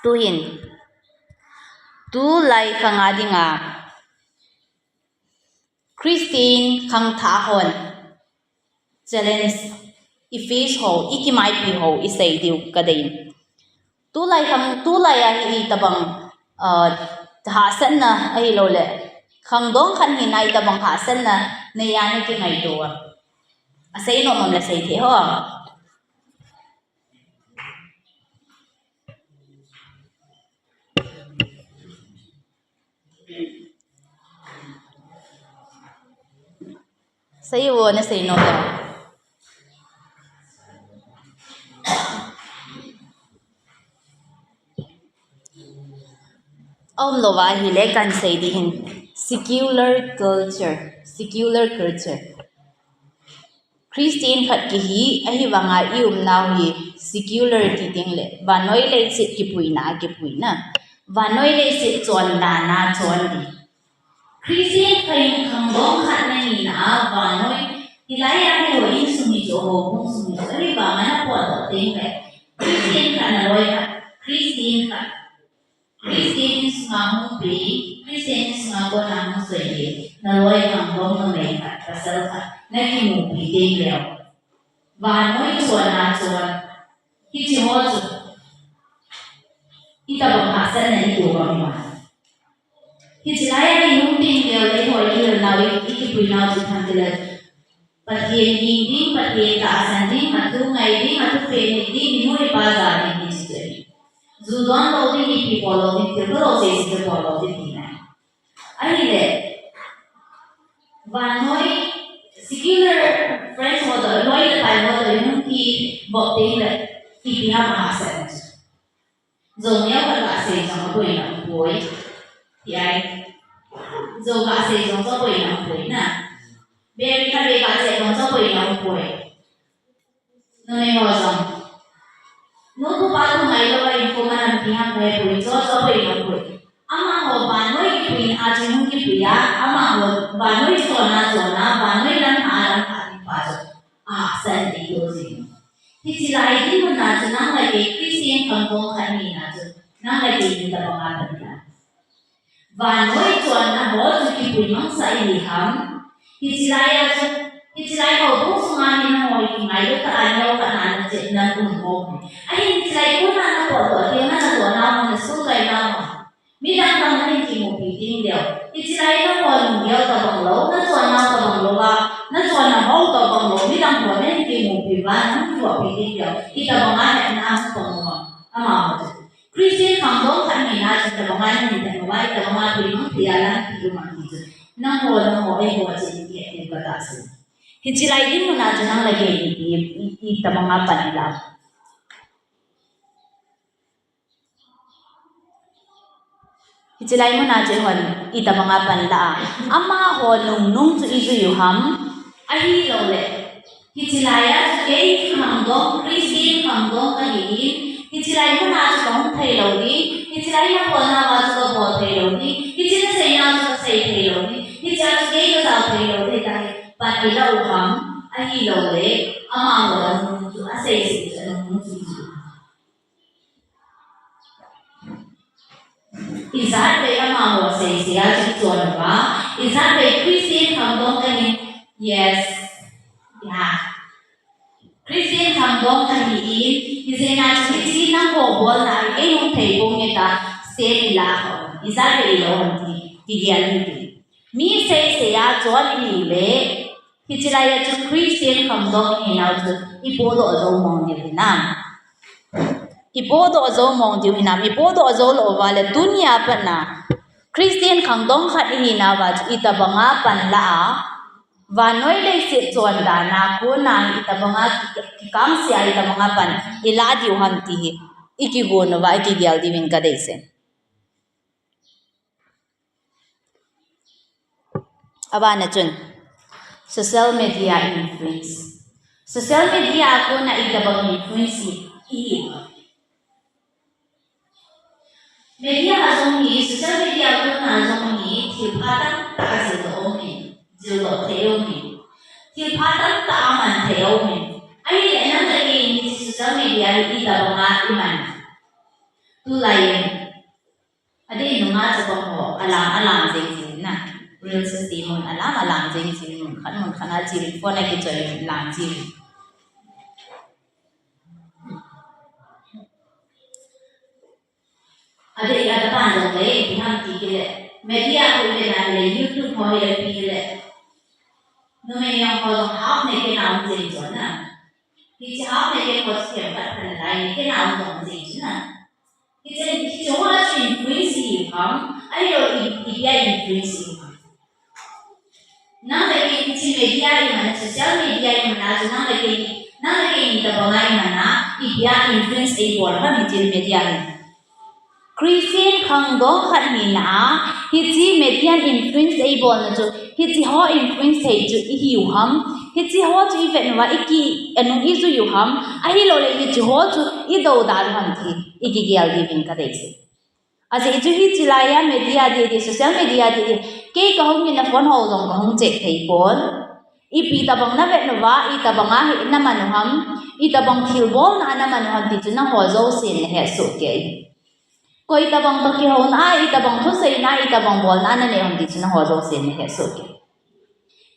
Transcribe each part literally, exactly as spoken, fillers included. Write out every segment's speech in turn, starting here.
Tuhin, tulai khang a dinga Christian khangthah hon challenge i face ho, i kimaipi ho i sei diu ka dei. Tulai khang, tulai a hi i tabang, ah, hahsatna ahilouleh khangdong khat hina i tabang hahsatna nei a na kingaito a. A sei nom am le sei thei ho. Sei vo, na sei nom lo. Aum lou va ahile kan sei ding ahin, secular culture, secular culture. Christian khat kihi, ahivanga i umnau hi secular ti ding le, vannoi leiset kipuina, kipuina. Vannoi leiset chondan a chon ding. Christian khat in khangdong khat na hina a, vannoi, hilai a hi ho insung hi chu, houbung sung hi chu, ahivanga na potdoh ding le, Christian khat na loi khat, Christian khat. Christian insunga hung pi, Christian insunga kona hung soi hi, na loi khangdong numei khat, pasal khat, na kimupi ding leu. Vannoi chonna chon, hiche ho chu, i tabang hahsatna i to bang ma. Hiche lai a i hung ding leu le, i hoi i hilnau, i, i kipuinau chu thang ti le. Pathen ging ding, Pathen tahsan ding, athu ngai ding, athu peh ding, minu mipa ja ding, ti chu ahi. Ju don lou ding, mipi bol lou ding, thil bol lou, sei sei bol lou ding, ti ahi. Ahile, vannoi, secular friends ho toh, loi le pai ho toh, i hung kivop ding le, ipi ham ahahsat chu. Jou neo khat gasei jong aboina umpoi. Ti ahi. Jou gasei jong chu aboina umpoi na. Beri khat beh gasei jong chu aboina umpoi. Numei ho jong. Nu thu pa thu ngai louva in ko manam ti ham kahe poi, chu chu aboina umpoi. Amaho vannoi kipuina chu hung kipui a, amaho vannoi chonna chonna, vannoi lamlha lamlha ding pa chu ahahsat in eito jing. Hiche lai dinmun a chu nang le kei Christian khangdong khat hina chu, nang le kei hi tabang a pan ila. Vannoi chonna ho chu kipui mangsah i hi ham. Hiche lai a chu, hiche lai houbung sunga hi nangho i kingailu tah a neo khat na na chet na um ho. Ahin hiche lai kona na potdoh ding, na natoh nau, na sulkai nau. Midang dang nahin kimupi ding leu. Hiche lai nangho lunggel tabang lou, na chonna tabang lou va, na chonna ho tabang lou, midang ho nahin kimupi uva, nahung kimupi ding leu. Hitabang a hetna ahung pang uva, amaho chu. Christian khangdong khat hina chu hitabang a nahin hetna uva, hitabang a pui mang thei a lampi um am ti chu. Nangho, nangho, eiho chun i het diu katahsan. Hiche lai dinmun a chu nang le kei i, i, i, itabang a pan ila. Hiche lai mun a chu eihon itabang a pan la a. Amaho nungnung chu i jui u ham. Ahilouleh. Hiche lai a chu kei khangdong, Christian khangdong kahi in. Hiche lai mun a chu kahung thei lou ding. Hiche lai na bolna uva chu kabol thei lou ding. Hiche na seina chu kasei thei lou ding. Hiche a chu kei kajao thei lou ding. Tahi pan ila u ham. Ahilouleh. Amaho nungnung chu asei sei chu nungnung chu i jui u ham. Ijat vei amaho seisei a chu chon uva, ijat vei Christian khangdong kahi, yes, ya. Christian khangdong kahi in, ijeh inem itile nangho bolna a kei hung thei ponge tia, stand ila ho, ijat vei ilo ham ti, kigel hite. Mi seisei a chon i hi le, hiche lai a chu Christian khangdong i hinau chu i podoh jou mong diu hinam. I podoh jou mong diu hinam. I podoh jou lou uva le tunia pat na Christian khangdong khat i hina uva chu itabang a pan la a. Vannoi leiset chondan a kona itabang a ki, kikangse a itabang a pan i la diu ham ti hi. I kigon uva, i kigel diuvin ka deisah e. Abana chun, social media influence. Social media a kona itabang influence hi, hi. Media a jong hi, social media a kona jong hi, thilpha tamtah a jildoh um in, jildoh thei um in. Thilpha tamtah a man thei um in. Ahile nang le kei in social media hi itabang a i man. Tulai in. Adeh nunga chapang ho, alang, alang jing jing na. Reels a sem un, alang, alang jing jing mun khat, mun khat a chil, phone a kichoi un, lang jing. Adeh a tapan jong le, ipi ham ti kile. Media ko le na le, YouTube ho le pi le. Numei jong ho jong half naked a um jing jong na. Hiche half naked ho sem khat khat lai naked a um jing jong na. Hiche, hiche ho a chu influence hi ham, ahilou i, ipi a influence hi ham. Nang le kei hiche media i mana, social media i mana chu nang le kei, nang le kei tabang a i mana, ipi a influence eibol ham hiche media hi. Christian khangdong khat hina a, hiche media in influence eibolna chu, hiche ho influence thei chu ihiu ham, hiche ho chu ivet uva iki, anung ijui u ham, ahilou le hiche ho chu idou dan u ham ti, ikigel diuvin kadeisah. Ajeh chu hiche lai a media didi, social media didi, kei kahung in a phone ho jong kahung check thei pon. Ipi tabang navet uva, itabang a hi naman u ham, itabang thilbolna a naman u ham ti chu nangho jousen nahet soh kei. Koi tabang toh kihouna a, itabang thuseina, itabang bolna a nanei u ham ti chu nangho jousen nahet soh kei.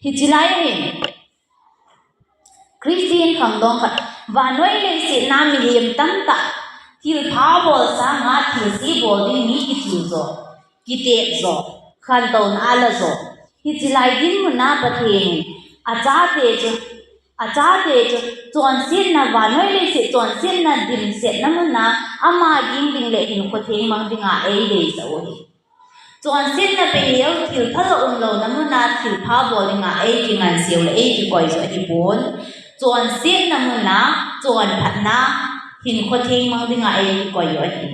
Hiche lai a hin, Christian khangdong khat, vannoi leiset a mihem tamtah, thilpha bol sanga thilse bol ding mi kichu jo, kitet jo, khantouna ala jo. Hiche lai dinmun a Pathen in, achate chu, achate chu, chonsetna vannoi leiset, chonsetna dimsetna mun a, ama ging ding le hinkho theng mang dinga eideisah u ahi. Chonsetna pehel, thilpha lou umlouna mun a, thilpha bol dinga eikingansei u le eikikoi u ahipon. Chonsetna mun a, chonphatna, hinkho theng mang dinga eikikoi u ahi.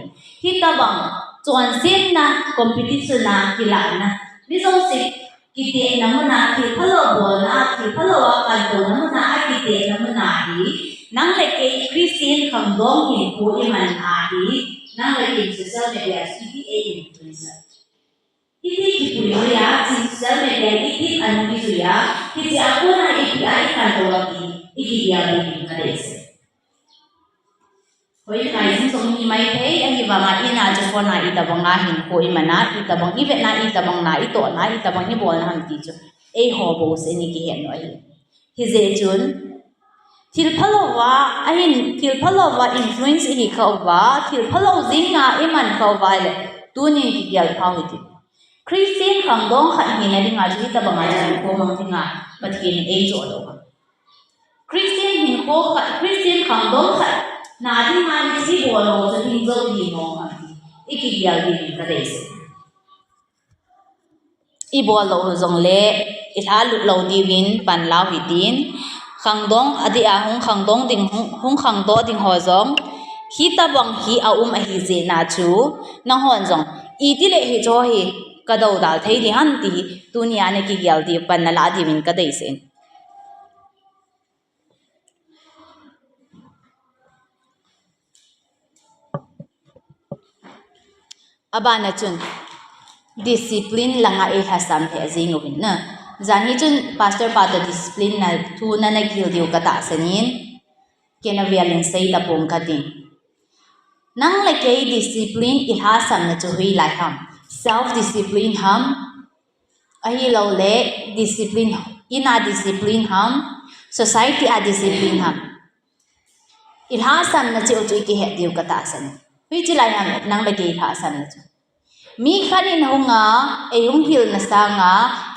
Hitabang, chonsetna, competition a kilahna. Mi jouse, kitetna mun a, thilpha lou bolna, thilpha lou a khantouna mun a, akitetna mun a hi, nang le kei Christian khangdong hinkho iman a hi, nang le kei social media chu iti ei influence a. Iti kipui noi a, social media iti anung ijui a, hiche a kona ipi a ikhantou a ti, ikigel diuvin kadeisah. Hoilai jing jong hi maithei, ahivanga in a chu phone a itabang a hinkho iman a, itabang ivetna, itabang na itohna, itabang ibolna ham ti chu eiho bou seh in ikihet u ahi. Hijeh chun, thilpha louva, ahin thilpha louva influence ihi khah uva, thilpha lou jinga iman khah uva le, tunin kigel phau hite. Christian khangdong khat hina dinga chu hitabanga hinkho mang dinga Pathen in eijoh lou ham. Christian hinkho khat, Christian khangdong khat na dinga hiche bol lou chu hing jou ding mong ham ti, ikigel diuvin kadeisah. Ibol lou u jongle, ilha lut lou diuvin pan lau hitin, khangdong adeh a hung khangdong ding, hung, hung khangdoh ding ho jong, hitabang hi aum ahi jeh a chu, nanghon jong, itile hicheho hi kadoudal thei ding ham ti hi, tunia nakigel diu pan nalah diuvin kadeisah in. Abana chun, discipline langa eilhasam lheh jing uvin na. Jan hi chun, Pastor pa toh discipline na thu nana gel diu katahsan in, kei navel in sei tapong kating. Nang le kei discipline ilhasamna chu hoilai ham? Self discipline ham? Ahilouleh discipline, in a discipline ham? Society a discipline ham? Ilhasamna chu chu ikihet diu katahsan. Hoiche lai ham nang le kei ilhasamna chu? Mi khat in hunga, eihung hilna sanga,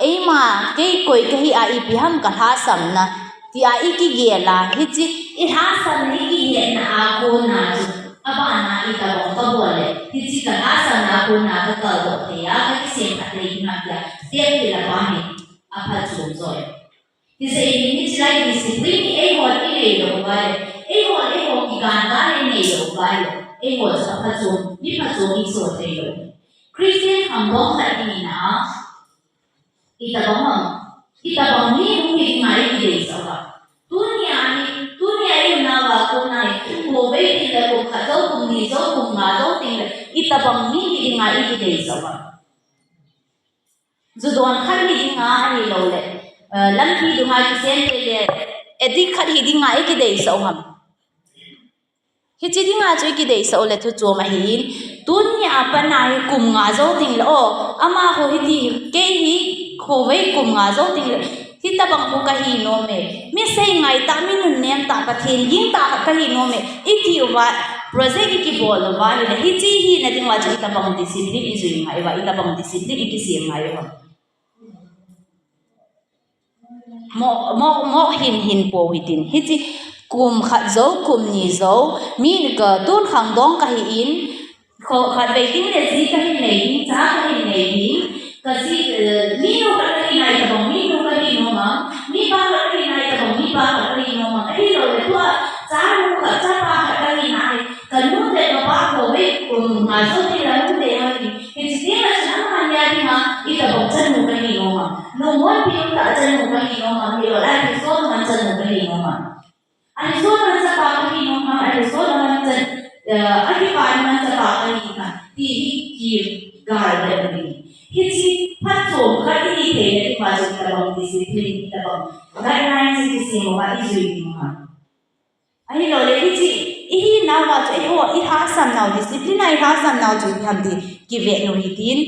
eima, kei koi kahi a ipi ham kalhasamna, tia ikigel a, hiche ilhasamna ikihetna a kona chu, abana itobang kabol le, hiche kalhasamna a kona kakaldoh thei a, kakisem khat thei ding ham tia, step hila pa hi, aphatchom joi. Hijeh in hiche lai discipline hi eihon inei lou uva le, eihon eiho kigangan inei lou uva le, eiho chu aphatchom, mi phatchom iso thei lou. Christian khangdong khat ihina a, itobang ham, itobang mi hung hi dinga ikideisah uva. Tunia hi, tunia iumnauva kona hi, kum vei tin le kum khat jou, kum ni jou, kum nga jou tin le, itobang mi hi dinga ikideisah uva. Ju don khat hi dinga ahilouleh, eh, lampi dunga kisem tei le, addict khat hi dinga ikideisah u ham? Hiche dinga chu i kideisah u le thu chom ahin, tuni a pat a hi kum nga jou ding le, o, amaho hiti hi, kei hi khovei kum nga jou ding le, hitobang khu kahi nom e. Mi sei ngai tah, mi nunnem tah, Pathen ging tah khat kahi nom e, i ti uva, project i kibol uva ahile, hiche hina ding uva chu itobang discipline i jui ngai uva, itobang discipline i kisem ngai uva. Mo, mo, mo hin hin pou hitin. Hiche kum khat jou, kum ni jou, mi ka tun khangdong kahi in, kho khat vei ding le ji kahin nei ding, cha kahin nei ding, ka ji, eh, minu khat kahi nai tabang, minu kahi nom a, mipa khat kahi nai tabang, mipa khat kahi nom a, ahilou le tua, chanu khat, chapa khat kahi nai, ka nu le ka pa khovei kum nga jou ding le hung dei ngai ding. Hiche dinga chun amaho nia dinga, itobang chanu kahi nom a. Lungmonpi umtah chanu kahi nom a, hilou le, ahi Solomon chanu kahi nom a. Ahi Solomon chapa kahi nom a, ahi Solomon chan, eh, ahi pa nom chapa kahi na. Ti hi kigal ding ahi. Hiche phatchom khat i hi theina ding uva chu itobang discipline, itobang guidelines i kisem uva i jui ding uva. Ahilou le, hiche, i hinau va chu, eiho, i lhahsam nau, discipline a i lhahsam nau chu ipi ham ti, kivet u hitin,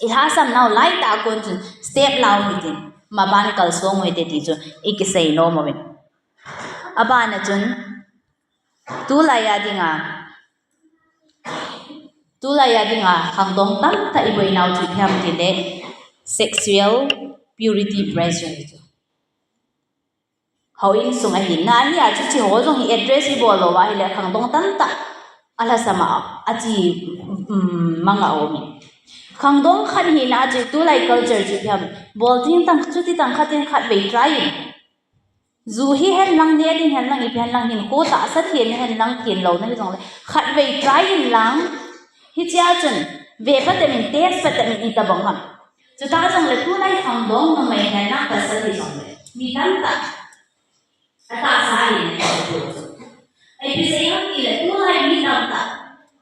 i lhahsam nau, lai tah a kon chun, step la u hitin, maban kalsong u hite ti chu, i kisei nom uvin. Abana chun, tulai a dinga, tulai a dinga, khangdong tamtah i boinau chu ipi ham ti le, sexual purity pressure chu. Houin sung ahin, na hi a chu hiche ho jong hi address i bol lou va ahile khangdong tamtah a lhasam a, achi, um, mang a um e. Khangdong khat hina chu tulai culture chu ipi ham, bol ding tang, chuti tang khat in khat vei try in. Ju hi hen lang, ne ding hen lang, ipi hen lang, hinkho tahsa then hen lang, then louna hi jong le khat vei try in lang. Hichea chun, ve phat in, test phat in itobang ham. Chutah jongle tulai khangdong numei hen lang pasal hi jongle. Mi tamtah. Atahsa hi ne. Ipi jeh ham tile tulai mi tamtah.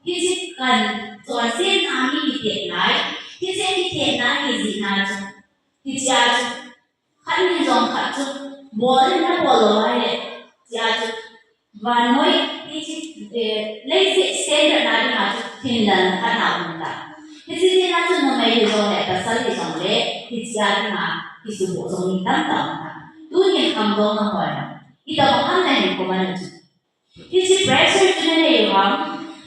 Hiche kan chonsetna mi kiten lai. Hiche kitenna hi jeh a chu. Hichea chu. Khat nin jong khat chu. Bol in nabol lou ahile. Hichea chu. Vannoi, hiche, eh, leiset standard na dinga chu thinlel khat na um tai. Hiche dinga chu numei hijongle, pasal hijongle, hichea dinga, kisuboh jong mi tamtah um tai. Tunin khangdong na hoi na. Itobang ham nahin comment u chu. Hiche pressure chu nanei u ham.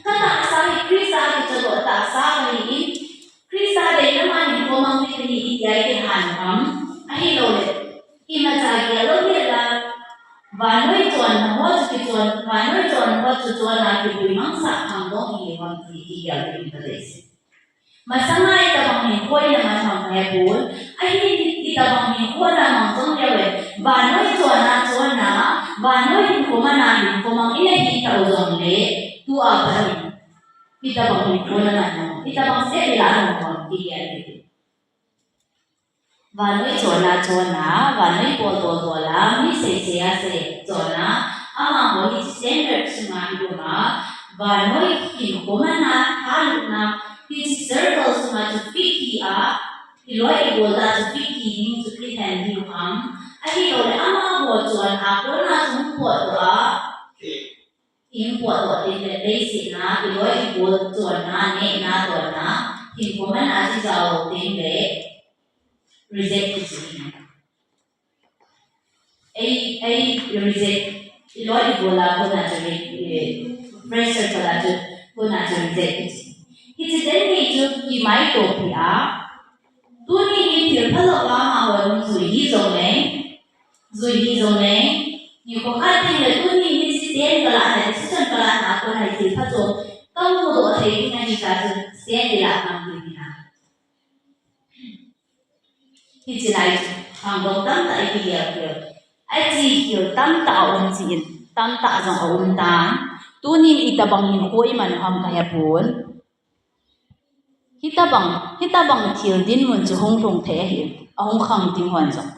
Katahsa hi Christa kichodoh tahsa kahi in, Christa deina ma hinkho mang ding kahi in, tia i kihan u ham. Ahilou le. Imacha gel lou hel a, vannoi chonna ho chu kichon, vannoi chonna ho chu chonna kipui mangsah khangdong ihi ham ti kigel ding kadeisah. Masanga itobang hinkho ina mang ham kahepon, ahin itobang hinkho na mang jong leu e, vannoi chonna chonna, vannoi hinkho mana hinkho mang ina hi tau jongle, tua pat in, itobang hinkho na mang ham, itobang step ila mang ham, kigel ding. Vannoi chonna chonna, vannoi bol bol bol a, mi sei sei a sei chonna, amaho hiche standard sunga i um a, vannoi hinkho mana, thalupna, hiche circle sunga chu fit hi a, iloi igol a chu fit hi ding chu kilhen diu ham, ahilou le amaho chonna kona chu hung potdoh a, Hung potdoh teng le, leiset na, iloi igol chonna, nehna, tonna, hinkho mana chu jao lou teng le, reject kichi. Ei, ei, reject, iloi igol a kona chu re-, eh, pressure kona chu, kona chu reject kichi. Hiche teni chu kimaitopi a, tuni hi thil phalou a amaho hung jui hi jongle, Jui hi jongle, nikho khat teng le tuni hiche stand kalah na, decision kalah na a kona hi thil pha chu kamudoh thei ding ahi tah chun stand ilah mang ding ahi. Hiche lai chu, khangdong tamtah i kigel khel. Achi khel tamtah aum jin, tamtah jong aum tan. Tunin itobang hinkho iman u ham kahepon. Hitobang, hitobang thil dinmun chu hung lhung thei ahi, ahung khang ding hon jong.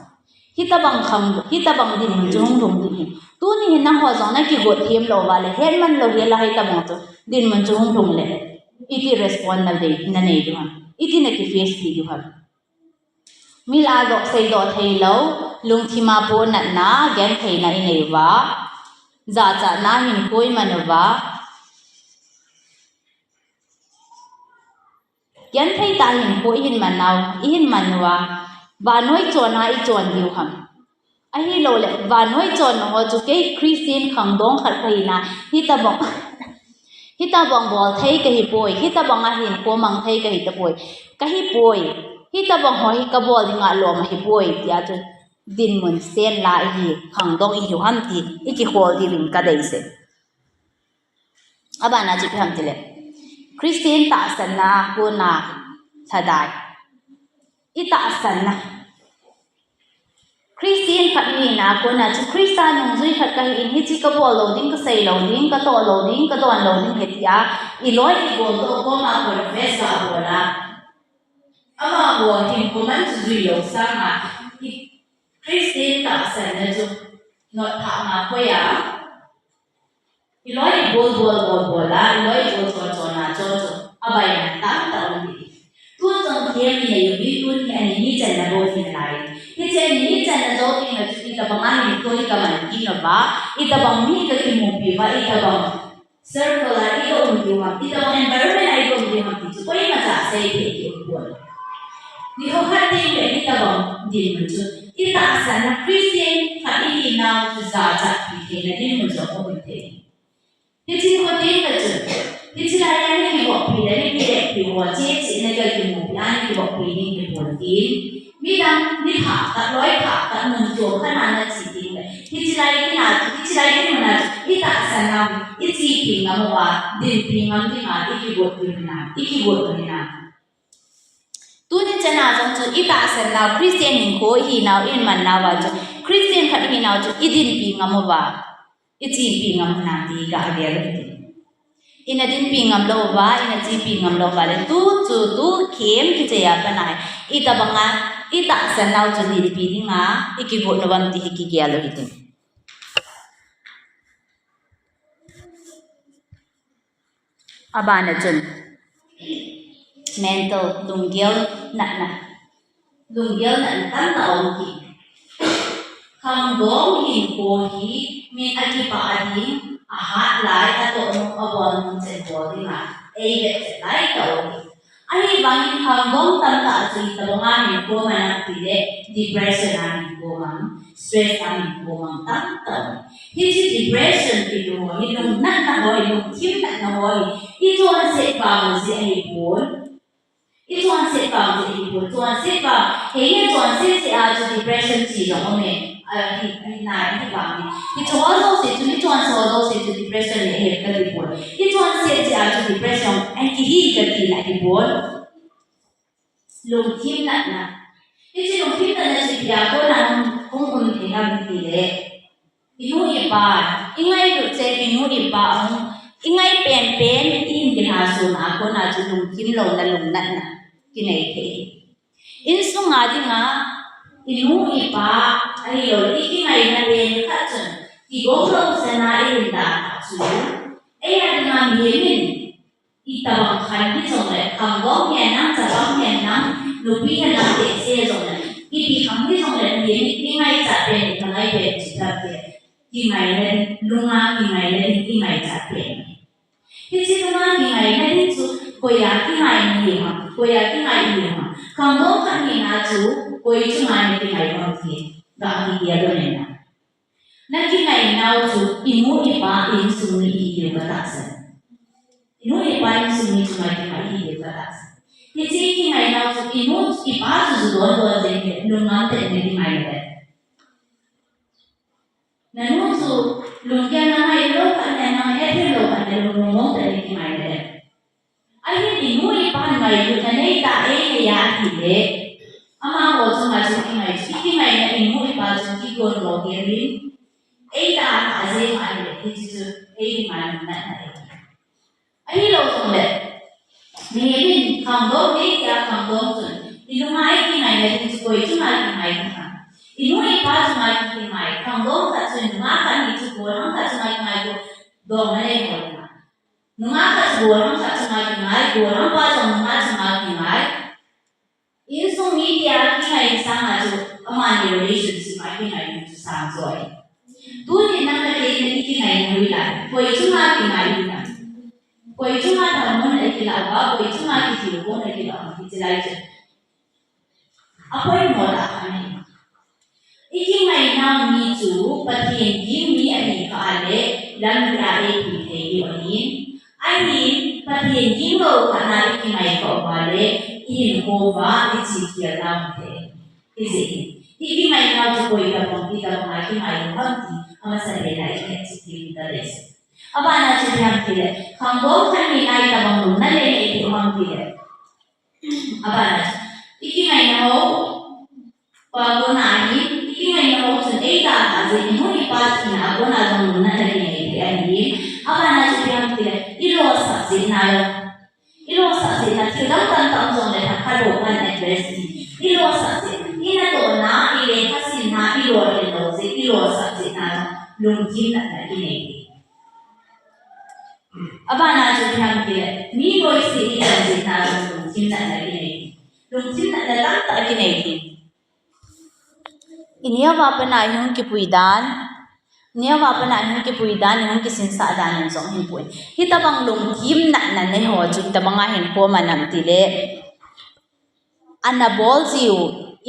Hitobang khang, hitobang dinmun chu hung lhung ding ahi. Tuni hin nangho jong nakigot them lou uva le, hetman lou hel a hitobang chu dinmun chu hung lhung le. Iti respond nadei, nanei diu ham. Iti nakiface thei diu ham. Mi lah a doh seidoh thei lou, lungthim a pohnatna, gentheina inei uva. jachatna hinkho iman uva, genthei tah hinkho ihin man nau, ihin man uva, vannoi chonna ichon diu ham. Ahilouleh, vannoi chonna ho chu kei Christian khangdong khat kahina, hitabang, hitabang bol thei kahipoi, hitabang a hinkho mang thei kahi tapoi, kahipoi, hitabang ho hi kabol dinga lom ahipoi, tia chu dinmun sen la ihi, khangdong ihiu ham ti, ikikhol diuvin kadeisah e. Abana chu ipi ham tile, Christian tahsanna kona lhadai. Itahsanna. Christian khat hina kona chu Christa nungjui khat kahin, hiche kabol lou ding, kasei lou ding, katoh lou ding, kadon lou ding ahi tia, iloi igol toh koma confess kabol a, amaho hinkho man chu jui lou sanga, i Christian tahsanna chu notthah ma koi a, iloi ibol bol bol bol a, iloi ibol chon chon a chon chon, abaina tamtah um hi. Tun jong themna ineiyuvin, tun hi ani ni channa bou hinalai. Hiche ani ni channa jou tengle chu itabang a hinkho hi kaman kit uva, itabang mi kakimupi uva, itabang circle a iga um diu ham, itabang environment a iga um diu ham ti chu koimacha seithei kium pon. Nikho khat tengle itabang dinmun chu, itahsanna Christian khat ihinau chu jachatpi theina dinmun jong um thei. Hiche kho tengle chun, hiche laiya nakivoppi le nakilehpi ho, che che na kakimupi a nakivoppi ding hipon tin, midang, mi phatah, loi phatah, mun chom khat a nache tengle, hiche lai dinmun a, hiche lai dinmun a chu itahsanna ichepi ngam uva, dinpi ngam dinga ikigot diu hinam, ikigot diu hinam. Tuni chana jong chu itahsannau, Christian hinkho ihinau, iman nauva chu, Christian khat ihinau chu idinpi ngam uva, ichepi ngam hinam ti kagel u hite. Ina dinpi ngam lou uva, ina chepi ngam lou uva le, tu chu, tu khem kichai a pat a, itabang a, itahsannau chu dinpi dinga ikigot nom uvam ti hi kigel u hite. Abana chun mental, lunggel natna, lunggel natna tamtah um kit. Khangdong hinkho hi min akipah a ding, ahat lai, atoh nom, abol nom chan bol dinga eivet chet lai tah um. Ahivangin khangdong tamtah chu itabang a hinkho man ham tile, depression a hinkho mang, stress a hinkho mang tamtah um. Hiche depression ti lou ho hi, lungnatna ho hi, lungthim natna ho hi, ichonset vang u jeh ahipon. Ichonset vang u jeh ahipon. Chonset vang, heia chonset jeh a chu depression ti jong um e. A, hi, hi nai, hivang hi. Hiche ho jouse chu, ichonset ho jouse chu depression ahi kati pon. Ichonset jeh a chu depression ahi kihi kati nai hipon. Lungthim natna. Hiche lungthim natna chu ipi a kona hung, hung um thei ham tile, inu ipa, ingailut cheh inu ipa hung, ingai penpen, ihin kilhasoh na a kona chu lungthim louna, lungnatna kinei thei. Insunga dinga, inu ipa, ahilouleh ikingaina pen khat chun, kigong lousana ihin dan khat chu, eia dinga mihem in, itabang khan hijongle, khangdong hen lang, chabang hen lang, nupi hen lang, tehse jongle, ipi khang hijongle, mihem in kingaichat pen, kangai pen, chutah te, kingaina ding, lunga kingaina ding, kingaichat pen. Hiche lunga kingaina ding chu, koia kingai nahi ham, koia kingai nahi ham. Khangdong khat hina chu, koi chunga nakingai ham ti, ga kigel u ahi. Nakingainau chu, inu ipa insung mi ihiu katahsan. Inu ipa insung mi chunga kingai ihiu katahsan. Hiche kingainau chu, inu ipa chu ju don don jeng le, lungngam tah in nakingai le. Nanu chu lunggel nangai lou khat le, nahethem lou khat le, lungmong mong tah in nakingai le. Ahin inu ipa ngailutna neitah eihei ahile, amaho chunga chu kingai chu, ikingaina inu ipa chu kigon lou kei in, eitah a jeng ahile, hiche chu eidinga lungnatna ahi. Ahilou jongle, mihem in khangdong, eitia khangdong chun, ilunga ikingaina ding chu koi chunga kingai ding ham. Inu ipa chunga kingai, khangdong khat chu nungah khat ni chu golhang khat chunga kingai, go dong na nei ho ding ham. Nungah khat chu golhang khat chunga kingai, golhang pa jong nungah chunga kingai. Insung mi tia kingai sanga chu amani relationship a kingai chu sang joh ahi. Tuni nang le kei kingai na hoilai. Koi chunga kingai na. Koi chunga thanom na kilah uva, koi chunga kithilbol na kilah uva, hiche lai chu. Apoimo lah ahi. I kingainau mi chu Pathen gim mi ahi kha le, lampi a eipui thei diu ahin. Ahin, Pathen gim lou khat na i kingai kha uva le, i hinkho uva i chihkhel nau ahi. Hijeh hin, i kingainau chu koi tabang, itobang a kingai u ham ti, amasa pen a i hetchet diu ahi. Abana chu ipi ham tile, khangbom khat ni a itobang lungna nei i ti u ham tile. Abana chu, i kingainau pa kona hi, i kingainau chun eidalha jeh in, hung ipat in a kona jong lungna nei thei ahi. Abana chu ipi ham tile, i losah jeh na jong. I losah jeh na, thil dang tamtah um jongle thakhat bou kan address in. I losah jeh, i natohna, i lekhasimna, i lolhin lou jeh, i losah jeh na jong, lungthim natna kinei. Abana chu ipi ham tile, mi noise i chan jeh na jong, lungthim natna kinei. Lungthim natna tamtah kinei. I neo a pat a i hung kipui dan, neo a pat a i hung kipui dan, i hung kisinsah dan in jong hin pui. Hitobang lungthim natna nei ho chu itobang a hinkho man ham tile, ana bol jiu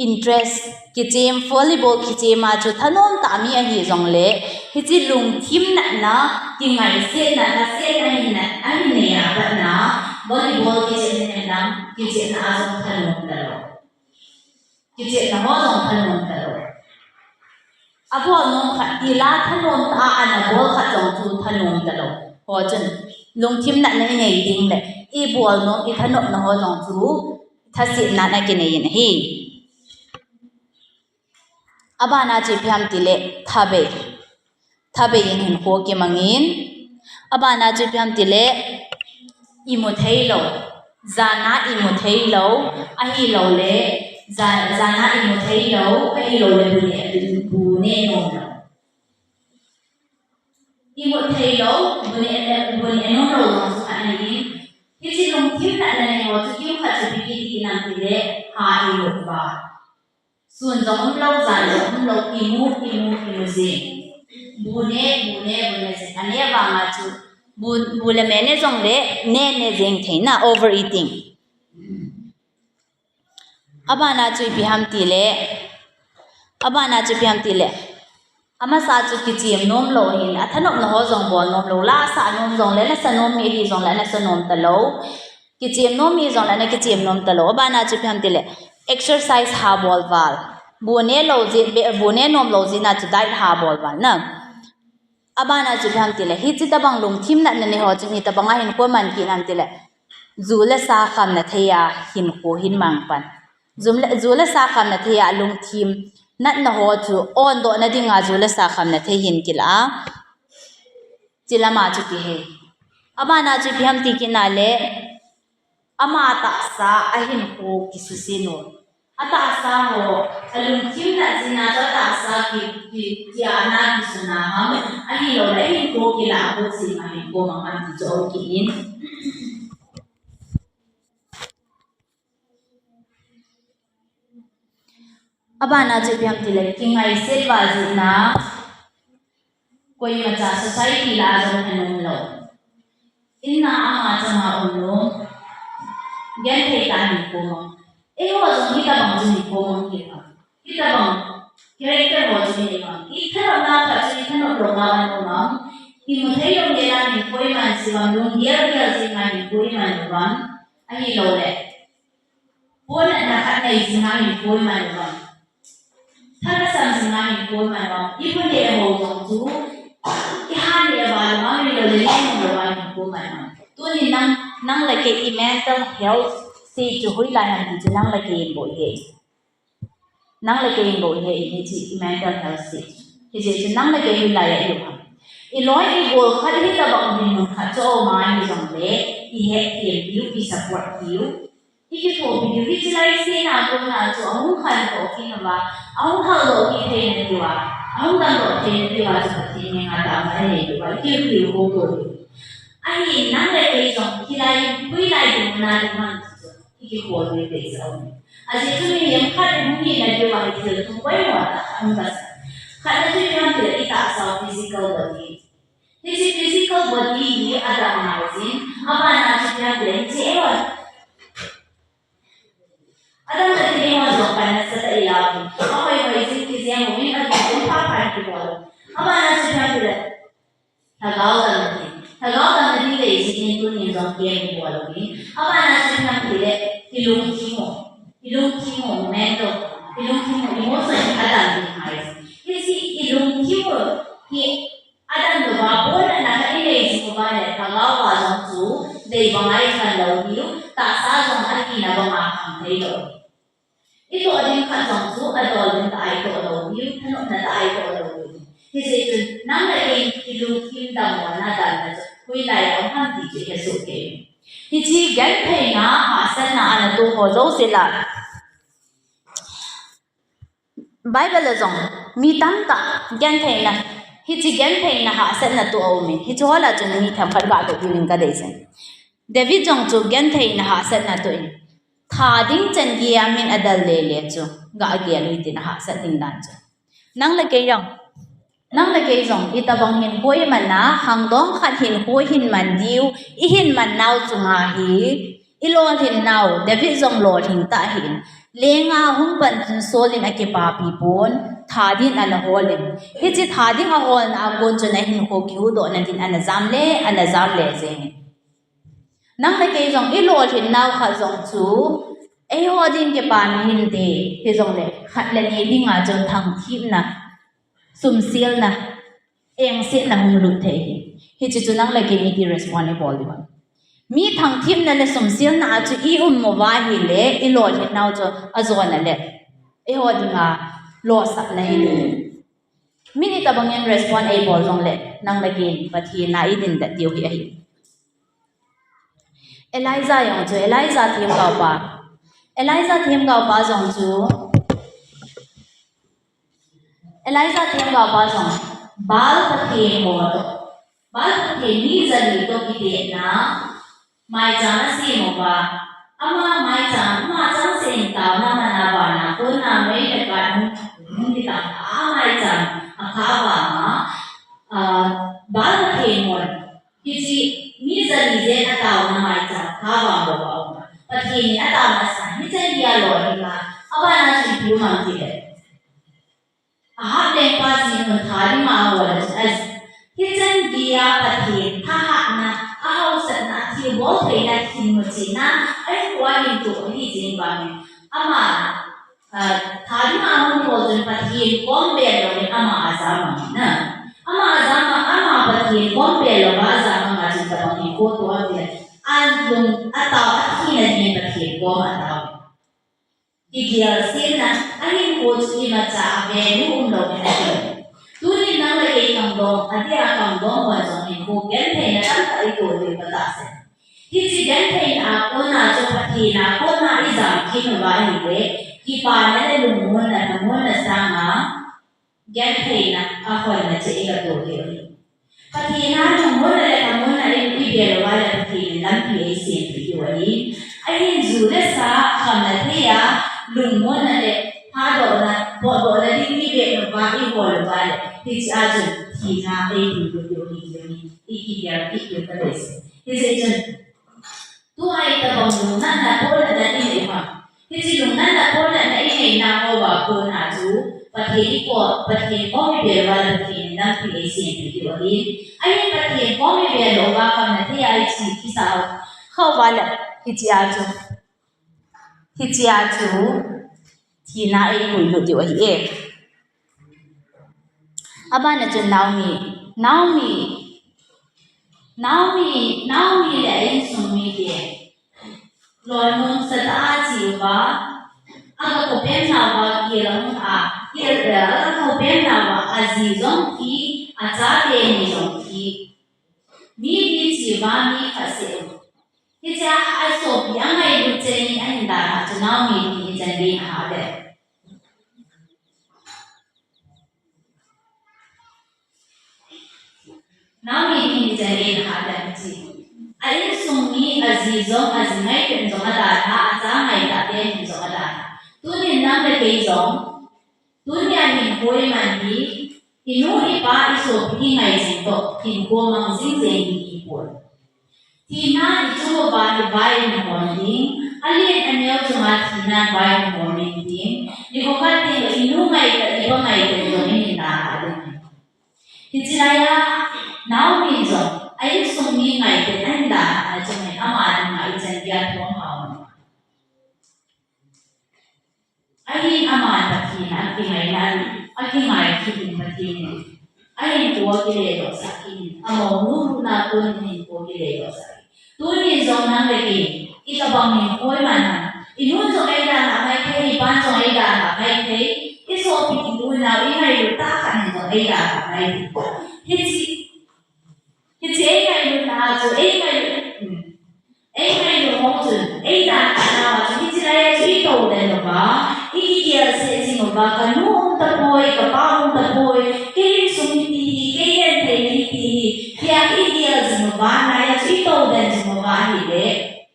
interest kichem, volleyball kichem a chu thanom tah mi ahi jongle, hiche lungthim natna, kingaisetna, lhasetna ahin nei a pat na, volleyball kichem in lang, kichem na a jong thanom talou. Kichem na ho jong thanom talou. Abol nom khat tila thanom tah a ana bol khat jong chu thanom talou. Ho chun lungthim natna inei ding le, ibol nom, ithanopna ho jong chu thasetna na kinei in ahi. Abana chu ipi ham tile, thabei. Thabei in hinkho kimangin. Abana chu ipi ham tile, imu thei lou. Jana imu thei lou. Ahilouleh, ja-, jana imu thei lou. Ahilouleh, bu ne, bu ne nom lou. Imu thei lou, bu ne, bu ne nom lou jong chu khat ahin. Hiche lungthim natna nei ho chu kimkhat chu ipi kiti nam tile, ha imu uva. Sun jong umlou, jan jong umlou, imu, imu, imu jeng. Bu ne, bu ne, bu ne jeng. Ane vanga chu, bu, bu le me ne jongle, ne, ne jeng thei na, overeating. Abana chu ipi ham tile, abana chu ipi ham tile. Amasa chu kichem nom lou hin, athanopna ho jong bol nom lou, la sa nom jongle, la sa nom mi hi jongle, la sa nom talou. Kichem nom mi jongle, na kichem nom talou. Abana chu ipi ham tile, exercise ha bol val. Bu ne lou jeh, be-, bu ne nom lou jeh na chu diet ha bol val na. Abana chu ipi ham tile, hiche tobang lungthim natna nei ho chu itobang a hinkho man kit nam tile, ju le sa khamna thei a hinkho hin mang pan. Ju le, ju le sa khamna thei a lungthim natna ho chu ondoh na dinga ju le sa khamna thei hin kilah a. Hiche lama chu kihei. Abana chu ipi ham ti kit na le, ama tahsa a hinkho kisuse nom. Atahsa ho, alungthim nat jeh na chu atahsa ki, ki, ki ana kisuna ham. Ahilouleh ahinkho kilah ho jeh ma hinkho mang ham ti chu aum kit in. Abana chu ipi ham tile, kingaiset val jeh na, koimacha society lah a jong thanom lou. In a ama chama um lou. Genthei tah hinkho mang. Eiho jong hitobang chu hinkho mang kit a. Hitobang character ho chu hinkho mang. Ithanop na khat chu ithanop lou na um mang. Imu thei lou le la hinkho iman sih uvam, lunggel gel jing a hinkho iman uvam. Ahilouleh, pon natna khat nei jing a hinkho iman uvam. Tha kasam jing a hinkho iman uvam. Imu le ho jong chu, iha le va lou a, mi lou le le lou a hinkho iman uvam. Tuni nang, nang le kei i mental health stage chu hoilai ham ti chu nang le kei in bou ihet. Nang le kei in bou ihet in hiche i mental health stage. Hiche chu nang le kei hoilai a i um ham. I loi i gol khat hitobang dinmun khat chu aum a hijongle, i hetthem diu, i support diu. I kithopi diu, hiche lai sena kona chu ahung khantou kit uva, ahung khantou kit theina diuva, ahung damdoh theina diuva chu Pathen henga tahsan anei diuva, i kiu kiu koutou diu. Ahin nang le kei jong hilai, hoilai dinmun a i um ham ti chu i kikhol diu ahi. Ajeh chu mihem khat i hung hina diuva hi thil thum poimo tah khat hung kasa. Khatna chu ipi ham tile i tahsa u physical body. Hiche physical body hi adam ngai jin, abana chu ipi ham tile hiche eiho. Adam le Eve ho jong panna sah tah a ilah u. Ahoi hoi jin kijeng uvin, alungthim pha pha in kibol u. Abana chu ipi ham tile lhagao damna ding. Lhagao damna ding lei jin in tunin jong camp ibol uvin. Abana chu ipi ham tile ilungthim u. Ilungthim u, memento. Ilungthim u, emotion hi adam ding ngai jin. Hiche ilungthim u hi adam louva, pohnatna khat inei jing uva le, lhagao a jong chu dei banga ikhen lou diu, tahsa jong ahina banga khang thei lou. Itoh ding khat jong chu adol ding tah a itoh lou diu, thanopna tah a itoh lou diu. Hijeh chun nang le kei ilungthim damlouna damna chu hoilai a um ham ti chu ihesoh kei. Hiche gentheina, hahsatna ana toh ho jouse lah. Bible a jong mi tamtah gentheina, hiche gentheina hahsatna toh aumin. Hiche ho lah chun mi themkhat gah toh diuvin kadei jin. David jong chu gentheina hahsatna toh in, tha ding chan geiya min adel lele chu gah gel u hitin ahahsat ding dan chu. Nang le kei jong, nang le kei jong itobang hinkho iman a, khangdong khat hinkho ihin man diu, ihin man nau chunga hi, ilolhin nau, David jong lolhing tah ahin. Lenga hung pan chun Saul in akipapi pon, tha ding ana hol in. Hiche tha ding aholna a kon chun ahinkho kihuhdohna din ana jam le, ana jam le jeng in. Nang le kei jong ilolhin nau khat jong chu, eiho din kipana hinte, hijongle khat le ni dinga chun thangthipna, sumsilna, engsetna hung lut thei ahi. Hiche chu nang le kei in iti respond ibol diu ham? Mi thangthipna le sumsilna a chu i um uva ahile, ilolhin nau chu ajona le eiho dinga lolsapna ahi. Min itobang in respond eibol jongle, nang le kei in Pathen a idin det diu hi ahi. Elijah jong chu, Elijah themgaopa. Elijah themgaopa jong chu, Elijah themgaopa jong Baal pathen ho toh, Baal pathen mi jali toh kidehna maicham asem uva. Ama maicham, ama changseh in taona man a vana kona mei le kat hung, hung kitang a, maicham akha vanga, ah, Baal pathen hon, hiche mi jali jen ataona maicham akha vang louva aum a. Pathen in ataona asan, hichan geiya lolhing a, abana chu ipi um ham tile, Ahab lengpa jin un tha dinga ahol a, hichan geiya Pathen thahatna, ahaosatna, athilbol theina, thingnoi chihna, ahinkhoa ahin toh ahi jeng vangin, ama, ah, tha dinga ahung hol chun Pathen kom bel louvin ama ajam mang in. Ama ajam mang, ama Pathen kom bel louva ajam mang a chun itobang hinkho atoh ham tile, alung atao, athina dingin Pathen kom atao. Kigel semna, ahinkho chu imacha value umlou ahi. Tunin nang le kei khangdong, adeh a khangdong hon jong hinkho gentheina tamtah itoh diu katahsan. Hiche gentheina a kona chu Pathen a kona ijam kit uva ahile, kipana le lungmonna, lhamonna sanga, gentheina ahonna cheh igatoh diu ahi. Pathen a lungmonna le lhamonna i, ibel uva le Pathen in lampi eisempeh diu ahi. Ahin ju le sa, khamna thei a, lungmonna le thadohna, potdohna ding ibel uva, ihol uva le, hichea chun thina eipuilut diu ahi, ti hi ikigel kit diu kadeisah. Hijeh chun, tua itobang lungnatna, pohnatna inei uva. Hiche lungnatna, pohnatna inei nau hoa kona chu, Pathen i ko, Pathen kom ibel uva le Pathen in lampi eisempeh diu ahi. Ahin Pathen kom ibel lou uva khamna thei a iche kisa u, kha uva le, hichea chu, hichea chu, thina eipuilut diu ahi e. Abana chun Naomi, Naomi, Naomi, Naomi le a insung mite lolhing sah a che uva, aga khopem nauva kel ahung a, kel, eh, aga khopem nauva aji jong thi, achate ni jong thi. Mi ni che uva mi khat seh u. Hichea asopi angailut chan in ahin dalha chu Naomi ti hi chan gei in ahah le. Naomi ti hi chan gei in ahah le ahi. A insung mi aji jong, aji ngaiten jong adalha, acha ngaitah ten jong adalha. Tunin nang le kei jong, tunia hinkho iman hi, Inu ipa isopi ingai jing toh, hinkho mang jing jeng hi ipon. Thina ichu uva hi vai in hon ding, alen aneo chunga thina vai in hon ding, nikho khat teng inu ngaitah, ipa ngaitah jong in hin la ding. Hiche laiya, Naomi jong, a insung mi ngaitah in ahin la, a chun ama dinga ichan gei a thum hao. Ahin aman Pathen a kingaina, akingai kit in Pathen in ahinkho akiledohsah kit in, amounu lutna kon in hinkho akiledohsah kit in. Tuni jong nang le kei, itobang hinkho iman ham. Inun jong eidalhah maithei, ipan jong eidalhah maithei, isopi inu inao ingailut tah khat in jong eidalhah maithei. Hiche, hiche eingailutna chu, eingailut, hmm. Eingailut ho chun, eidalhah nau a chu, hiche laiya chu itoh den uva, i, igel seh jing uva, kanu um tapoi, kapa um tapoi, kei insung hiti hi, kei genthei hiti hi, tia igel jing uva, laiya chu itoh den jing uva ahile,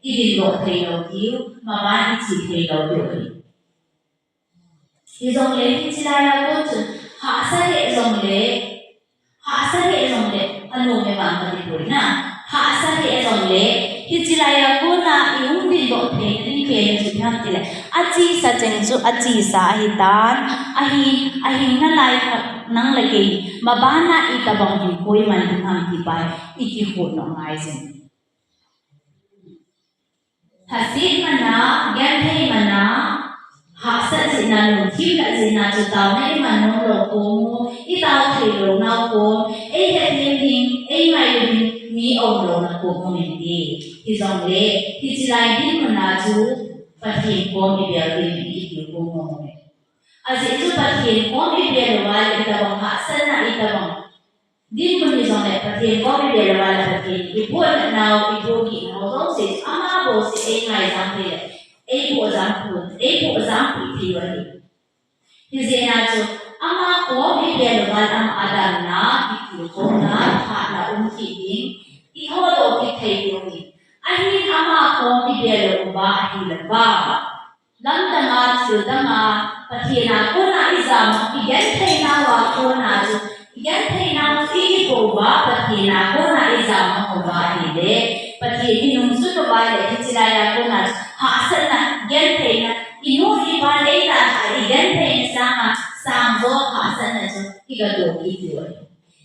idindoh thei lou diu, maban iche thei lou diu ahi. Hijongle hiche laiya kon chun, hahsa lheh jongle, hahsa lheh jongle, anom e vang kati poi na, hahsa lheh jongle, hiche laiya kona ihung dindoh theina ding pen chu ipi ham tile, achesa cheng chu achesa ahitan, ahi, ahing nalai khat nang le kei, mabana itobang hinkho iman ding ham ti pa hi, ikikhoh nom ngai jing. Lhaset mana, genthei mana, hahsat jehna, lungthim lah jehna chu taona iman nom lou kom u, itao thei lou nau kom, eihethem ding, eingailu ding, mi aum louna kom um inte. Hijongle, hiche lai dinmun a chu Pathen kom ibel ding in ikitilkhou nom e. Ajeh chu Pathen kom ibel uva le itobang hahsatna, itobang dinmun hijongle Pathen kom ibel uva le Pathen in iboh nau, iboh gih nau jouse chu ama bouseh eingaijam thei le, eiboh jam thei, eiboh jam thei u ahi. Hijeh a chu ama kom ibel uva le ama adamna, kitilkhouna, phatna um kit ding, ihodoh kit thei diu ahi. Ahin ama kom ibel uva ahile vang, lamdang a, thildang a, Pathen a kona ijam, igenthei nauva kona chu, igenthei nau chu ikipo uva, Pathen a kona ijam uva ahile, Pathen inungsun uva le, hiche laiya kona chu, hahsatna, gentheina, inu ipan eidalhah, igentheina sanga, sangjo hahsatna chu, igatoh kit diu ahi.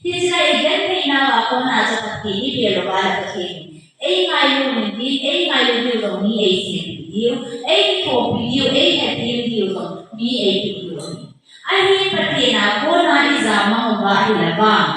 Hiche lai igenthei nauva kona chu Pathen ibel uva le Pathen in eingailu intin, eingailu diu jong mi eisempeh diu, eithopi diu, eihethem diu jong mi eipeh diu ahi. Ahin Pathen a kona ijam mang uva ahile vang,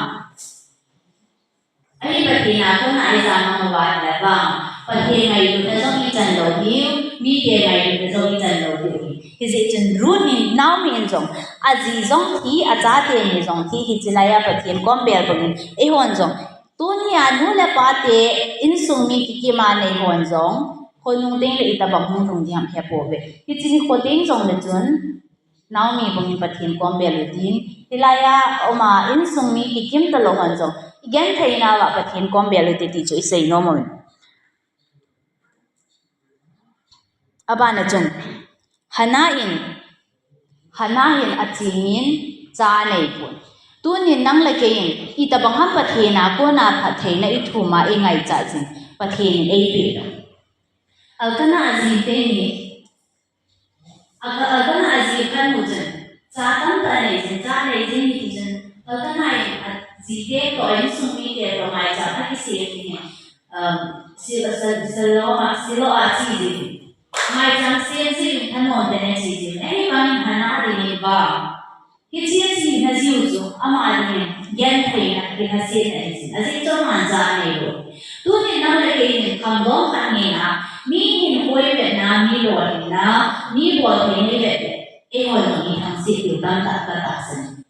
ahin Pathen a kona ijam mang uva ahile vang, Pathen ngailutna jong ichan lou diu, mite ngailutna jong ichan lou diu ahi. Hijeh chun Ruth in, Naomi in jong, aji jong thi, achate ni jong thi, hiche laiya Pathen kom bel bangin, eihon jong, tunia nu le pate, insung mi kikim a neihon jong, khonung teng le itobang hung lhung ding ham hepouve. Hiche hi kho teng jongle chun, Naomi bangin Pathen kom bel utin, hilaiya uma insung mi kikim talou hon jong, igenthei nauva Pathen kom bel ute ti chu isei nom uvin. Abana chun, Hannah in, Hannah hin achingin cha aneipon. Tunin nang le kei in, itobang ham Pathen a kona phattheina ithum a ingaichat jin, Pathen in eipeh lou. Elkanah aji teni, Elkanah aji khat nu chun, cha tamtah anei jin, cha anei jin hiti chun, Elkanah in ajite toh, insung mite toh, maicham akisem ding hi, um, Sil-, Sil-, Shiloh a, Shiloh a ache jin. Maicham sem jin, thanom tah in ache jin. Ahivangin Hannah dingin vang, hiche achena jiu chu, ama dingin gentheina, kilhasetna ahi jin. Ajeh chu aman cha aneilou. Tunin nang le kei in khangdong khat ngeina, mi hinkho ivetna, mi lolhinna, mi bolthei ivet le, eihon jong ithangset diu tamtah katahsan.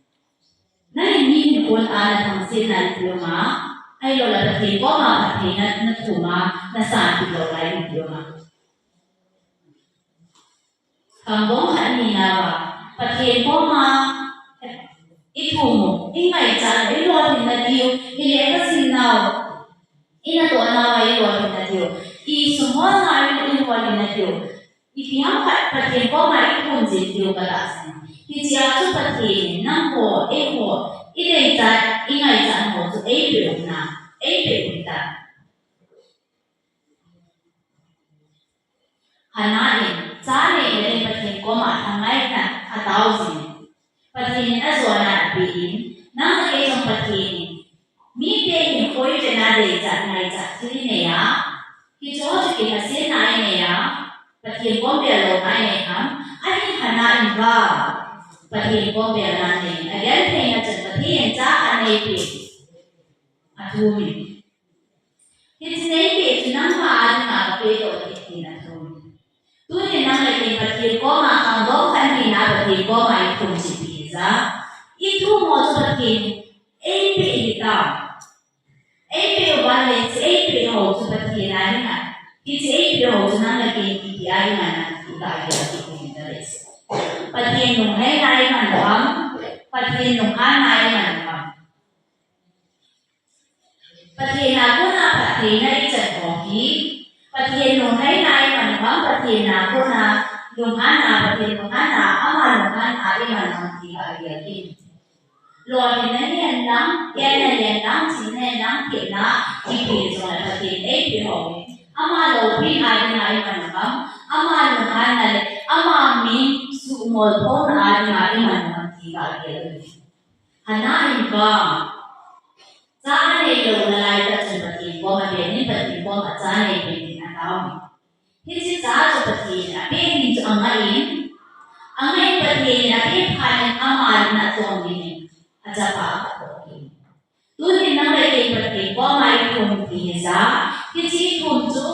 Nangin mi hinkhon a nathangsetna ipi um a, ahilouleh Pathen koma phattheina nathum a, nasan kit lou lai ipi um a. Khangdong khat nina uva, Pathen koma ithum u, ingaichat u, ilolhinna diu, ilekhasim nau, inatoh nauva ilolhinna diu, isumholna u, ilolhinna diu, ipi ham khat Pathen koma ithum jing diu katahsan. Hichea chu Pathen in nangho, eiho, I deichat, i ngaichat ho chu eipeh u na, eipeh u ta. Hannah in, cha neina ding Pathen koma thangngaina atao jin. Pathen in ajona apeh in, nang le kei jong Pathen in, mite hinkho i vena deichat ngaichat thil i nei a, hicheho chu kilhasetna i nei a, Pathen kom bel louna i nei ham, ahin Hannah in vang, Pathen kom belna nei, agentheina chun Pathen in cha anei peh, athum in. Hiche neipeh chu nangma a dinga kapeh doh ding tin athum. Tunin nang le kei Pathen koma khangdong khat hina Pathen koma ithum chu ipi hija. Ithum ho chu Pathen eipeh hita. Eipeh uva le hiche eipeh ho chu Pathen a dinga. Hiche eipeh ho chu nang le kei ipi a dinga nang ti ta hi a ti tin ta le. Pathen lunglhaina iman u ham. Pathen lunghanna iman u ham. Pathen a kona phattheina ichan ho hi, Pathen lunglhaina iman u ham, Pathen a kona lunghanna, Pathen lunghanna, ama lunghanna iman u ham ti kagel in. Lolhinna hihen lang, gelna hihen lang, chihna hihen lang, thepna, ipi hijongle Pathen eipeh ho hi. Ama loupina dinga iman u ham, ama lunghanna le, ama min suhmolphona dinga iman u ham ti kagel in. Hannah in vang, cha anei lou nalai tah chun Pathen koma bel in, Pathen koma cha anei pen in atao in. Hiche cha chu Pathen in apeh ding chu angah in, angah in Pathen in apeh phat in ama natong dingin achapa akhat toh in. Tunin nang le kei Pathen koma ithum ti hija, hiche ithum chu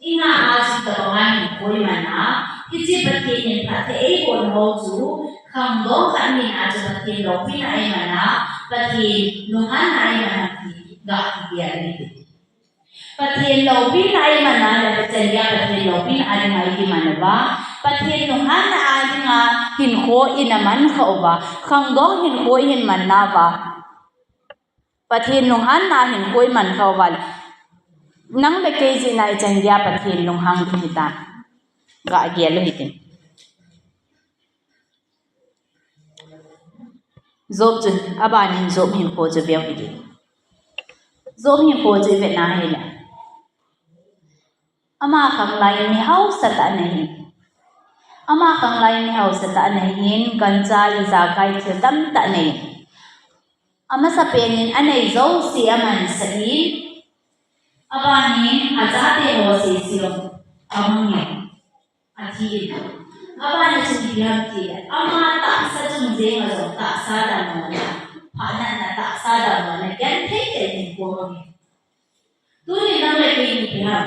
ingah a chu tabang a hinkho iman a, hiche Pathen in phatthei eibol ho chu, khangdong khat hina chu Pathen loupina iman a, Pathen lunghanna iman a ti ga kigel in. Pathen loupina iman a le Pathen dia Pathen loupina a dinga ikiman uva, Pathen lunghanna a dinga hinkho ina man kha uva, khangdong hinkho ihin man nauva. Pathen lunghanna hinkho iman kha uva le. Nang le kei jeh a ichan geiya Pathen lunghang ding hitam. Ga gel u hitin. Job chun, abanin Job hinkho chu veu hitin. Job hinkho chu ivet na hile. Ama khanglai in mi hausa tah ana hin. Ama khanglai in mi hausa tah ana hin, gancha ijakai thil tamtah ana hin. Amasapen in anei jouse amansah in, abanin achate ho sese jong amang in, athi in. Abanin chun ipi ham tile, ama tahsa chung jenga jong tahsa damlona, phatna tahsa damlona, genthei tah in hinkho amang in. Tuni nang le kei in ipi ham.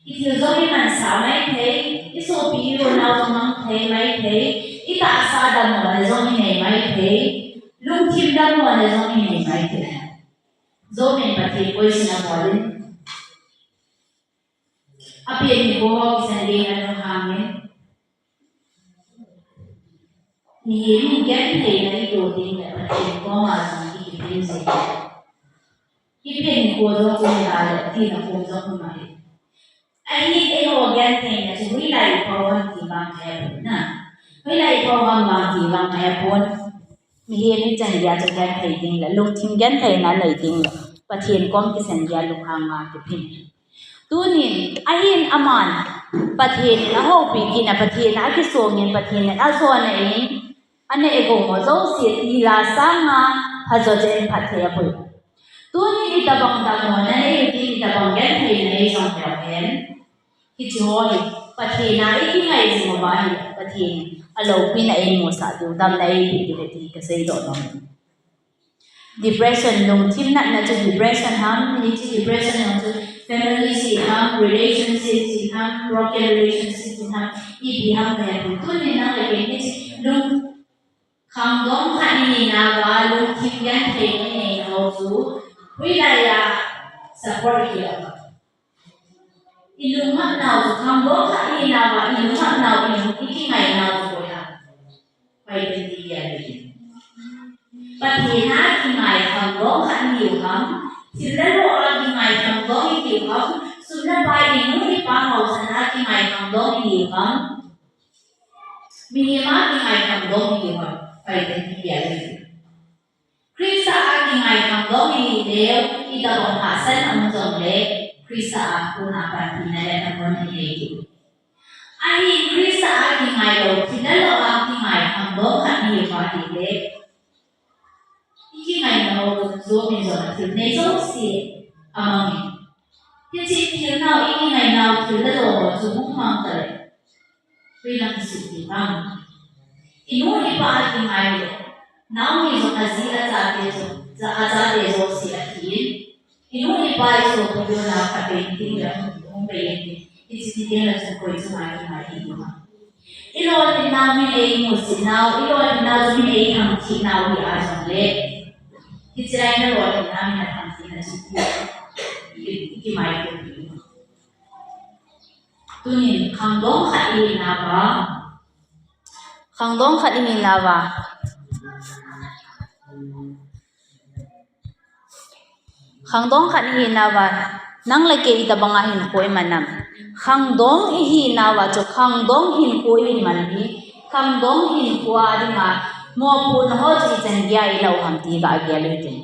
Ithil jong imansah maithei, isopi ironau jong mang thei maithei, itahsa damlona jong inei maithei, lungthim damlona jong inei maithei. Job in Pathen koisin abol in. Apen hinkho ho kisan geiyin alunghang in. Mihem in gentheina ito ding le Pathen koma jong ikiphin jing. Kipen hinkho jong chu hita le tina kom jong um ahi. Ahin eiho gentheina chu hoilai iphau ham ti vang kahepon a. Hoilai iphau ham vang ti vang kahepon. Mihem in chan geiya chu genthei ding le lungthim gentheina nei ding le Pathen kom kisan geiya lunghang a kiphin. Tunin, ahin aman, Pathen in ahoupi kit in, Pathen a akisong in, Pathen in ajona in, ana egong ho jouse tila sanga, phajo chan phatthei apui. Tunin itobang damlona nei u tin, itobang gentheina nei jong leu hen. Hiche ho hi, Pathen a ikingai jing uva hi, Pathen in aloupina eimusah diu, damna eipeh diu ahi ti kaseidoh nom. Depression, lungthim natna chu depression ham, hiche depression jong chu family jeh ham, relationship jeh ham, broken relationship jeh ham, ipi ham kahepon. Tunin nang le kei hiche lung khangdong khat ihinauva, lungthim genthei inei ho chu, hoilai a support hilou. Ilungmang nau chu khangdong khat ihinauva, ilungmang nau, ilung ikingai nau chu koi ham. Pathen a kingai khangdong khat ihiu ham, thil le lo a kingai khangdong ihiu ham, sum le pai, inu ipa haosan a kingai khangdong ihiu ham, mihem a kingai khangdong ihiu ham, Pathen a Christa a kingai khangdong ihi leu, itobang hahsatna um jongle, Christa a kona panpina le thanom inei diu. Ahin Christa a kingai lou, thil lalou a kingai khangdong khat ihiuva ahile, ikingainau jomin jong thil nei jouse amangin. Hiche thil nau, ikingainau thil lalou ho chu hung mang tale, hoilang isuhpi ham? Inu ipa a kingai le, naomi jong aji achate chu, achate jouse athi in, inu ipa isopi diu na khat beh ding le hung, hung bei in, hiche ti ding le chun koi chunga kingai ihiu ham? Ilolhinnau min eimusit nau, ilolhinnau chu min eithangthih nau hi a jongle, hiche lai nalolhinnau min athangthih na chu i, i, ikimaitopi. Tunin khangdong khat ihinauva, khangdong khat ihinauva, khangdong khat ihinauva, nang le kei itobanga hinkho iman ham? Khangdong ihinauva chu khangdong hinkho iman hi, khangdong hinkho a dinga mopohna ho chu ichan geiya ilah u ham ti kagel u hitin.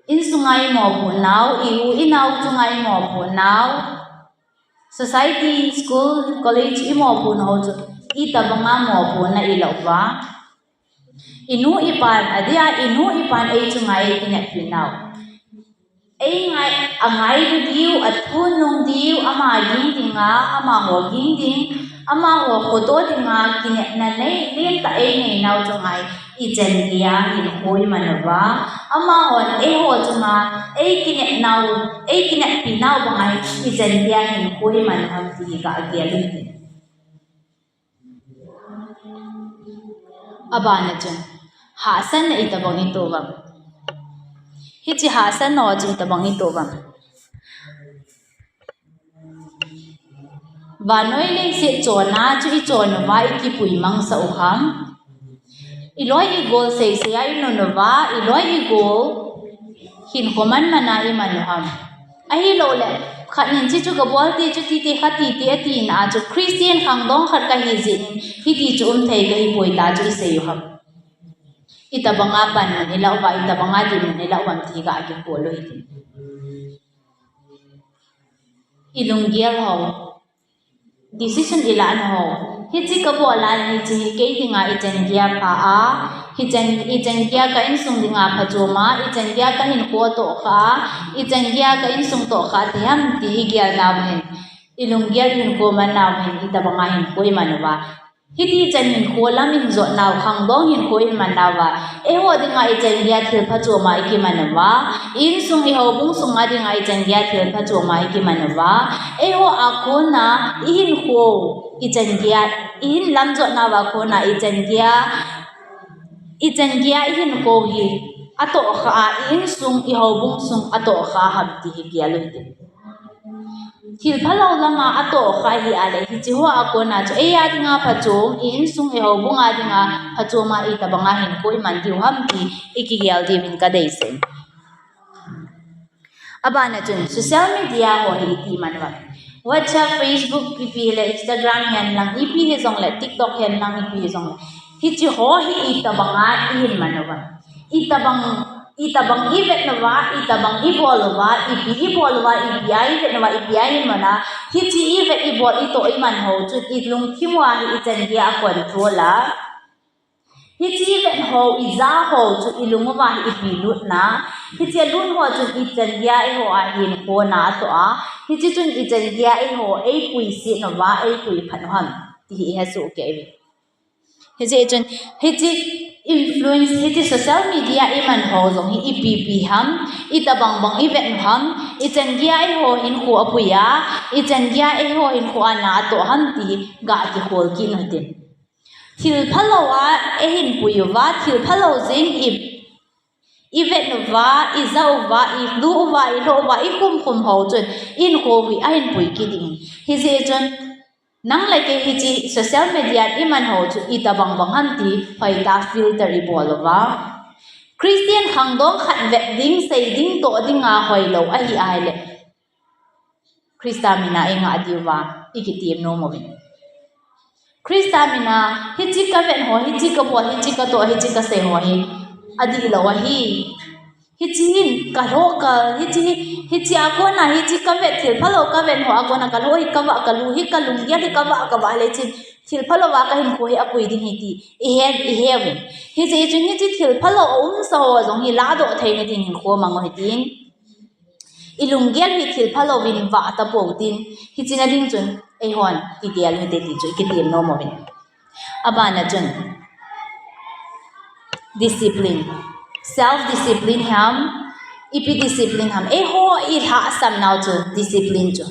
Insunga imopohnau, i-u inao chunga imopohnau, society, school, college imopohna ho chu itobanga mopohna ilah uva? Inu ipan, adeh a inu ipan ei chunga eikineppi nau, eingai, angailu diu, athunung diu, ama ging dinga, amaho ging ding, amaho khoto dinga kinepna nei, lentah einei nau chunga ichan geiya hinkho iman uva? Amahon eiho chunga eikinepnau, eikineppi nau banga ichan geiya hinkho iman u ham ti kagel u hitin. Abana chun, hahsatna itobang ito uvam? Hiche hahsatna chu itobang ito uvam? Vannoi leiset chonna chu ichon uva ikipui mangsah u ham? Iloi igol seisei a ilhun uva, iloi igol hinkho manman a iman u ham? Ahilouleh, khat nin hiche chu kabol te chu tite khat tite atina a chu Christian khangdong khat kahi jeh in hiti chu umthei kahipoi tia chu isei u ham? Itobanga panmun ilah uva, itobanga dinmun ilah uvam ti kakikhol u hitin. Ilunggel ho, decision ilahna ho, hiche kabol a hiche hi kei dinga ichan geiya pha a, hichan, ichan geiya ka insung dinga phachom a, ichan geiya kahinkho atohkhah a, ichan geiya ka insung tohkhah thei ham ti igel nau hin, ilunggel hinkho man nau hin itobanga hinkho iman uva? Hiti chan hinkho lam ijot nau, khangdong hinkho iman nauva, eiho dinga ichan geiya thil phachom a ikiman uva, insung ihoubung sunga dinga ichan geiya thil phachom a ikiman uva, eiho a kona ihinkho, ichan geiya, ihin lam jot nauva kona ichan geiya, ichan geiya ihinkho hi atohkhah a, insung ihoubung sung atohkhah ham ti hi gel u hitin. Thil phalou lama atohkhah ahileh, hiche hoa kona chu eia dinga phachom, i insung ihoubunga dinga phachom a itobanga hinkho iman diu ham ti ikigel diuvin kadeisah in. Abana chun social media ho hi iti man uvam? WhatsApp, Facebook, ipi le Instagram hen lang, ipi hijongle, TikTok hen lang, ipi hijongle, hiche ho hi itobanga ihin man uvam? Itobang, itobang ivet uva, itobang ibol uva, ipi ibol uva, ipi a ivet uva, ipi a iman a, hiche ivet ibol itoh iman ho chu ilungthim uva hi ichan geiya acontrol a, hiche ivet ho, ija ho chu ilung uva hi ipi lutna, hiche lut ho chun ichan geiya eiho a hinkho na atoh a, hiche chun ichan geiya eiho eipuiset uva, eipui phat u ham ti hi ihesoh kei uve. Hijeh chun, hiche influence, hiche social media iman ho jong hi ipi ipi ham, itobang bang ivet u ham, ichan geiya eiho hinkho apui a, ichan geiya eiho hinkho a na atoh ham ti hi gakikhol kit u hitin. Thil phalou a eihin pui uva, thil phalou jeng i, ivet uva, ija uva, ilu uva, ilhoh uva, ikhum khum ho chun, ihinkho hi ahin pui kit ding. Hijeh chun, nang le kei hiche social media iman ho chu itobang bang ham ti hoitah filter ibol uva. Christian khangdong khat vet ding, sei ding, toh dinga hoilou ahi ahileh, Christa mina ingah diuva ikitem nom uvin. Christa mina hiche kavet ho, hiche kabol, hiche katoh, hiche kasei ho hi Adih lou ahi. Hiche hin, kalhoh ka, hiche hi, hiche a kona, hiche kavet thil phalou kavet ho a kona, kalhoh hi kavah, kalu hi, kalunggel hi kavah, kavah le hiche thil phalou a kahinkho hi apui ding ahi ti ihet, ihet uvin. Hiche hi chun hiche thil phalou aumsa ho jong hi ladoh theina ding hinkho mang u hitin. Ilunggel hi thil phalou in vah tapou tin, hiche na ding chun, eihon, kigel u hite ti chu, ikitem nom uvin. Abana chun, discipline. Self discipline ham, ipi discipline ham. Eiho ilhahsam nau chu, discipline chu,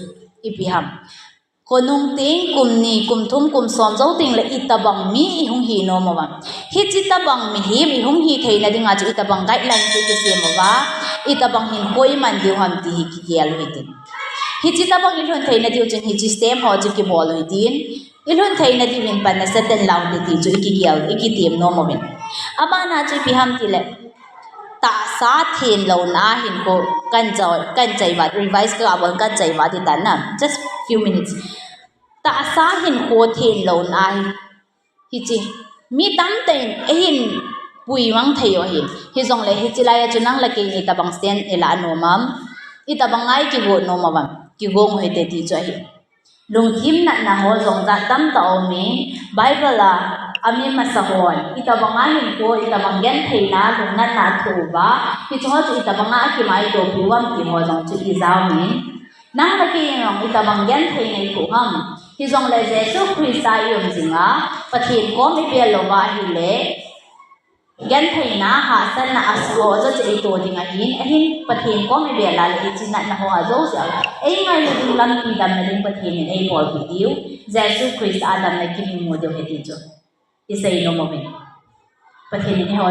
ipi ham. Khonung teng kum ni, kum thum, kum som jou teng le itobang mi ihung hi nom uvam. Hiche tobang mihem ihung hi theina dinga chu itobang guideline chu ikisem uva. Itobang hinkho iman diu ham ti hi kigel u hitin. Hiche tobang ilhun theina diu chun hiche step ho chu kibol u hitin. Ilhun theina diuvin panna seten lau ti ti chu ikigel, ikitem nom uvin. Abana chu ipi ham tile. Tahsa thenlouna hinkho kan chai, kan chai vat, revise kabol kan chai vat ti tan na. Just few minutes. Tahsa hinkho thenlouna hi, hiche. Mi tamtah in eihin puimang thei u ahin. Hijongle hiche laiya chu nang le kei in itobang stand ilah nom am. Itobang a ikigot nom uvam. Kigong u hite ti chu ahi. Lungthim natna ho jong jat tamtah aumin, Bible a, ami masa hon, itobang a hinkho, itobang gentheina, lungnatna athoh uva, hiche ho chu itobang a akimaitopi uvam ti ho jong chu ijao in. Nang le kei in jong itobang gentheina ithoh ham. Hijongle Jesu Christa ium jinga, Pathen kom ibel louva ahile, gentheina, hahsatna, asuh ho jouse itoh ding ahin, ahin Pathen kom ibel a le hiche natna ho a jouse a. Eingailu ding lampi damna ding Pathen in eibolpeh diu. Jesu Christa a damna kimu diu ahi ti chu. Isei nom uvin. Pathen in eiho